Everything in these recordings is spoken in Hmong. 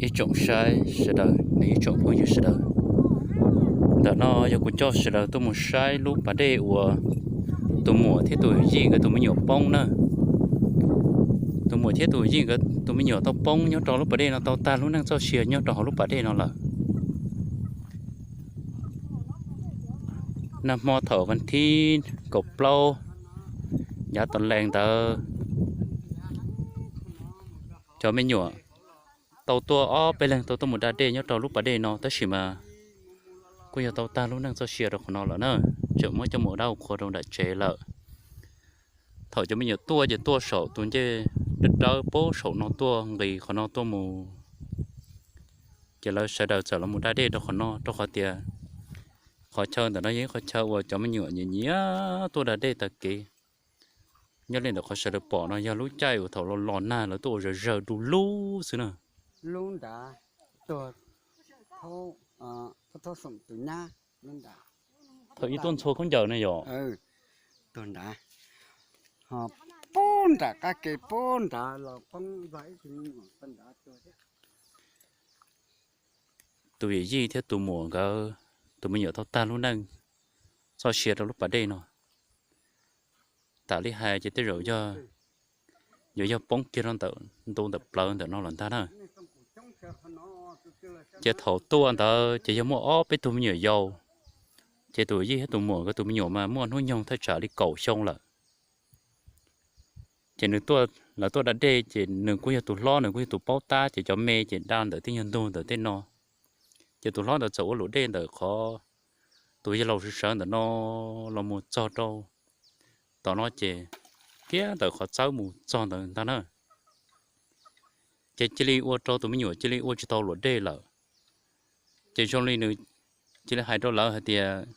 Ib tsoom saib sawv daws, nws ib tsoom phooj ywg sawv daws, ntawm no yog kuv coj sawv daws tuaj mus saib lub pas dej uas tus muam thiab tus yij nkawd tus me nyuam poob na. Tus muam thiab tus yij nkawd tus me nyuam tau poob nyob rau lub pas dej no, tau tag lub neej txoj sia nyob rau hauv lub pas dej no lawm. Nag hmo thaum vas thib kaum plaub yav tas lees ntawd, cov me nyuam tau tuaj ob peb leeg tau tuaj mus da dej nyob rau lub pas dej no, tab sis mas kuj yog tau tag lub neej txoj sia rau qhov no lawm na. Tseem muab coj mus dab qhua rau nram tsev lawm. Thaum cov me nyuam tuaj ces tuaj saum tus ncej dawb dawb pab saum no tuaj nqis qhov no tuaj mus, ces lawv sawv daws txawm los mus da dej rau qhov no, rau qhov tias qhov chaw ntawm no yog ib qhov chaw uas cov me nyuam nyiam nyiam tuaj da dej taug kev. Nyob li ntawm qhov sawv daws pom no yog lub caij uas thaum los los nag lawv tuaj ua zawg zawg du lug xwb na. Thaum ib tuaj ntxhua khaub ncaws ne yom. Tus yawm yij thiab tus muam nkawd tus me nyuam tau tag lub neej txoj sia rau lub pas dej no. Tas li hais ces tej zaum yog yuav yog poob kiag rau ntawm ntu ntawm plawv ntawm no los ntag na. Ces thaum tuaj ntawd ces yog muaj ob peb tug me nyuam yaus, ces tus yij thiab tus muam nkawd tus me nyuam mas muaj hnub nyoog thaj tsam li kaum xyoo lawm. Ces nws, lawv tuaj da dej ces nws kuj yog tus hlob, nws kuj yog tus paub tab, ces cov me ces da ntawm tej nyuag ntug ntawm tej no. Ces tus hlob ntawd txawm ua luam dej ntawm qhov tus yawg laus sawv sawv ntawm no los mus txog rau tom no ces thiab ntawm qhov txawb mus txog ntawd ntag na. Ces cia li ua rau tus me nyuam cia li ua tsis tau luam dej lawm. Ces zoo li nws cia li hais rau lawv hais tias,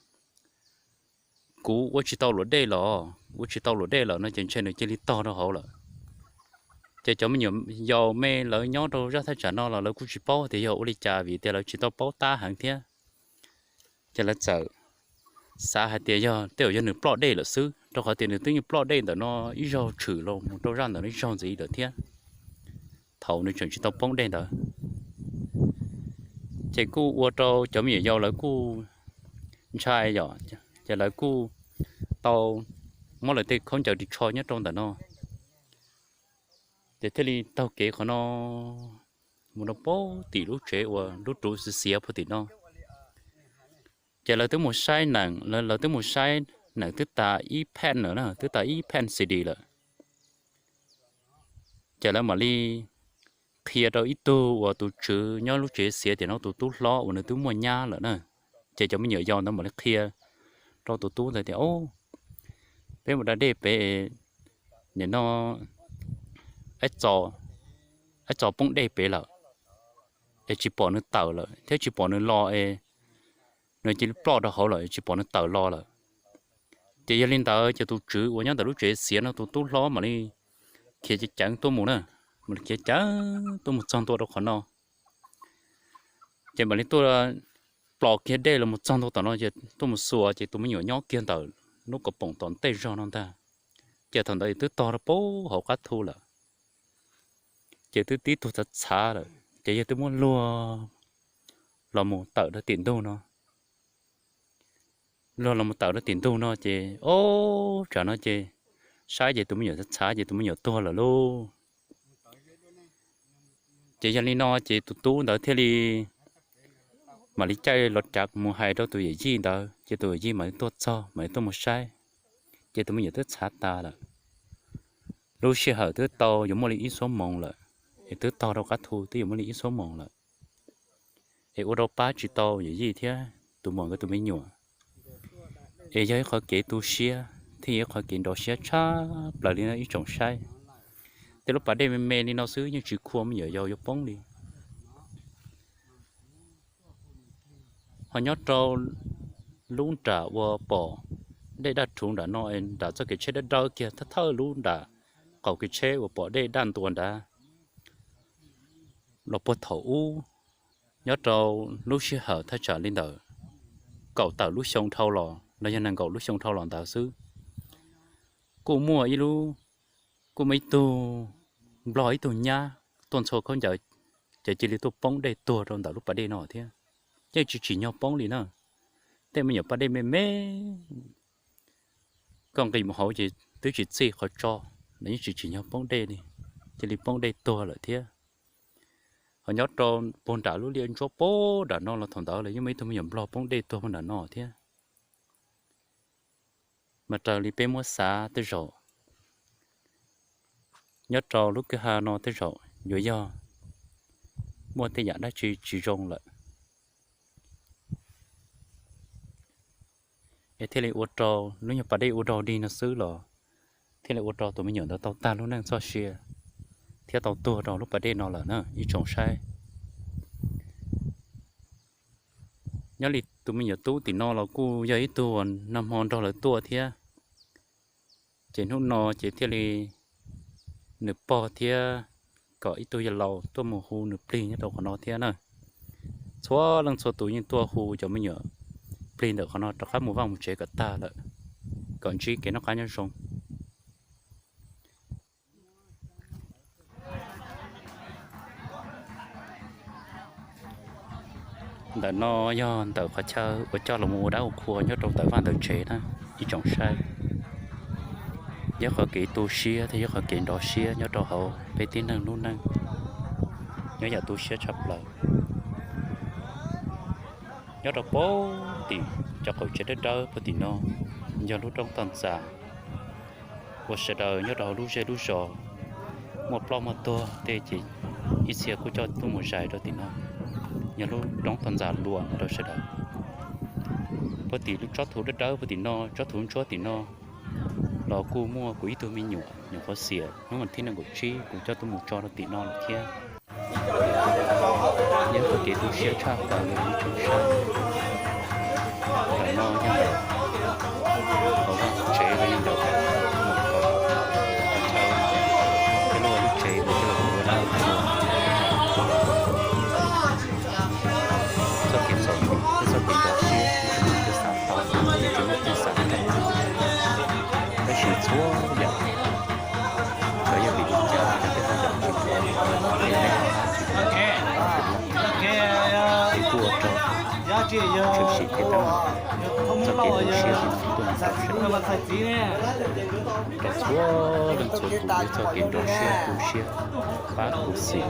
kuv ua tsis tau luam dej los, ua tsis tau luam dej lawm no ces ntshe nws cia li tog rau hauv lawm. Ces cov me nyuam yaus me lawv nyob rau zaj thaj tsam no los lawv kuj tsis paub tias yog ua li cas vim tias lawv tsis tau paub tab heev thiab. Ces lawv txawm xav hais tias yog tej zaum yog nws ploj dej lawm xwb, rau qhov tias nws twb yeej ploj dej ntawm no ib zaug tshwm los mus rau zaj ntawm no ib zaug ntxiv lawm thiab, thaum nws tseem tsis tau poob dej ntawd. Ces kuj ua rau cov me nyuam yaus lawv kuj ntshai yom, ces lawv kuj tau muab lawv tej khaub ncaws ris tsho nyob rau ntawm no, ces thiaj li taug kev qhov no mus rau pem tim lub tsev uas lub ruv xiav xiav puag tim no. Ces lawv twb mus saib neem, lawv twb mus saib neem twb tas ib pheej lawm na, twb tas ib pheej C D lawm. Ces lawv mam li qhia rau ib tug uas tus tswv nyob lub tsev xiav tim no tus tub hlob uas nws twb muaj nyab lawm na. Ces cov me nyuam yaus ntawd mam li qhia rau tus tub ntawd tias, o, peb mus da dej pem, nim no ib txo poob dej pem lawm, es tsis pom nws tawm lawm thiab tsis pom nws los es nws cia li ploj rau hauv lawm, tsis pom nws tawm los lawm. Ces yog li ntawd ces tus tswv uas nyob ntawm lub tsev xiav no tus tub hlob mam li khiav ceev ceev tuaj mus na, mam li khiav ceev tuaj mus txog ntua rau qhov no. Ces mam li tuaj plos kiag dej los mus txog ntua tom no ces tuaj mus xuas ces tus me nyuam nyob kiag ntawm lub kaus poom tom ntej zog no ntag. Ces thaum ntawd twb tog rau pem hauv qab thu lawm, ces twb tib tug txhav txhav lawm ces yawg twb muab luag los mus tawm rau tim ntug no. Luag los mus tawm rau tim ntug no ces, o, tsam no ces saib ces tus me nyuam txhav txhav ces tus me nyuam tuag lawm lauj. Ces yog li no ces tus tub ntawd thiaj li mam li caij los cav mus hais rau tus yawm yij ntawd ces tus yawm yij mam li tuaj txog mam li tuaj mus saib, ces tus me nyuam twb txhav tas lawm. Lub sij hawm twb tau yuav muaj li ib xuab moos lawm, es twb tog rau qab thu twb yuav muaj li ib xuab moos lawm, es ua rau pab tsis tau yawm yij thiab tus muam nkawd tus me nyuam. Es yog ib qhov kev tu siab thiab yog ib qhov kev nrov siab tshaj plaws li no ib tsoom saib. Tej lub pas dej me me li no xwb yeej tsis khuam me nyuam yaus yuav poob li. Ho nyob rau lub nram uas pom dej daj rhuv nram no, nram txoj kev tsheb dawb dawb kiag thawj thawj lub nram qaum kev tsheb uas pom dej daj ntua nrad, los puag thaum ub, nyob rau lub sij hawm thaj tsam li ntawm kaum tawm lub xyoo dhau los los yog nees nkaum lub xyoo dhau los ntawd xwb, kuj muaj ib lub, kuj muaj ib tug nplog ib tug nyab tuaj ntxhua khaub ncaws ces cia li tuaj poob dej tuag rau ntawm lub pas dej no thiab. Yeej tsis tsim nyog poob li na. Tej me nyuam pas dej me me, koj nqis mus hauv ces twb tsis txij qhov tso, los yeej tsis tsim nyog poob dej li, cia li poob dej tuag lawm thiab. Ho nyob rau puag nram lub liaj ntsuab puag nram no los thaum ntawd los yeej muaj ib tug me nyuam nplog poob dej tuag puag nram no thiab. Mas raws li peb muab xav tej zaum nyob rau lub kwj ha no tej zaum yuav yog muaj tej yam dab tsi tsis zoo lawm, es thiaj li ua rau lub nyuag pas dej ua dog dig no xwb los thiaj li ua rau tus me nyuam ntawd tau tag lub neej txoj sia thiab tau tuag rau lub pas dej no lawm na ib tsoom saib. Nyob li tus me nyuam tub tim no los kuj yog ib tug uas nag hmo nrog lawv tuaj thiab, ces hnub no ces thiaj li nws pog thiab kom ib tug yawg laus tuaj mus hu nws plig nyob rau qhov no thiab na. Txhua leej txhua tus yeej tuaj hu cov me nyuam plig ntawm qhov no rov qab mus vaj mus tsev kom tag lawm, kom ntsib kev noj qab nyob zoo. Ntawm no yog ntawm qhov chaw uas coj los ua dab ua qhua nyob rau ntawm vaj ntawm tsev na ib tsoom saib. Yog qhov kev tu siab thiab yog qhov kev nrov siab nyob rau hauv peb tib neeg lub neej, nyob yam tu siab tshaj plaws. Nyob rau puag tim cov qaum tsev dawb dawb puag tim no yog lub roob toj ntxas uas sawv daws nyob rau hauv lub zej lub zos muaj ploj muaj tuag tej ces ib txhia kuj coj tuaj mus zais rau tim no, yog lub roob toj ntxas luam rau sawv daws. Puag tim lub tsob thuv dawb dawb puag tim no, tsob thuv ntsuab tim no los kuj muaj kuv ib tug me nyuam nyuam qhuav xiam hnub vas thib nees nkaum tsib kuv coj tuaj mus tso rau tim no lawm thiab. Yog qhov kev tu siab tshaj plaws li ib tsoom saib. Ntawm no yog ntawm hauv vaj tsev los yog ntawm mus kom qhov chaw, tej lub vaj lub tsev uas coj los ua dab ua qhua. Txoj kev txom nyem thiab txoj kev nrov siab tsis muaj tus xav tau, tsis muaj tus xav rau. Tab sis txhua yam xyov yog vim li cas cov peb ho yam tsis tau, tsis tau, ces kuj ua rau tshwm sim kev teeb meem, txoj kev tu siab li no tuaj mus rau sawv daws, rau txhua leej txhua tus ib txoj kev nrov siab tu siab pab khuv xim.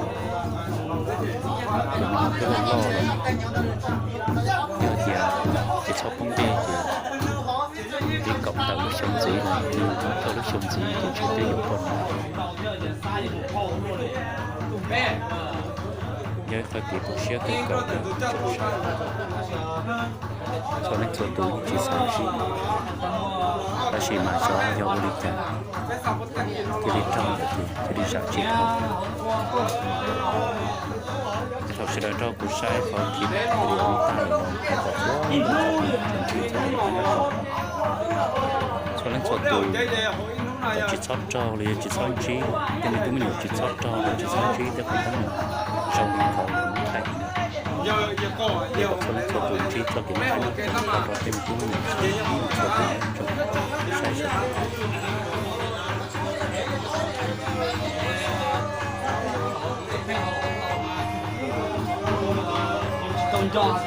Tus me nyuam twb loj loj lawm, yog tias tsis txhob poob dej ces li kaum tawm lub xyoo ntxiv no, kaum tawm lub xyoo ntxiv ces ntshe twb yuav poj niam. Yog ib qhov kev tu siab kawg nkaus li tsoom saib. Txhua leej txhua tus yeej tsis xav ntsib, tab sis mas xyov yog ua li cas cia li raug lawm ces cia li zam tsis dhau. Thaum sawv daws nrog kuv saib qhov clip video tag lawm no, thov kom txhua leej txhua tus ntsib txoj kev noj qab nyob zoo. Txhua leej txhua tus tsis txhob raug los yog tsis txhob ntsib, tej me tub me nyuam tsis txhob raug los tsis txhob ntsib tej qhov teeb meem zoo li qhov kuv muab thaij no. Thov kom txhua leej txhua tus ntsib txoj kev noj qab nyob zoo, thov rau tej me tub me nyuam txhua tus nyob zoo, saib sawv daws.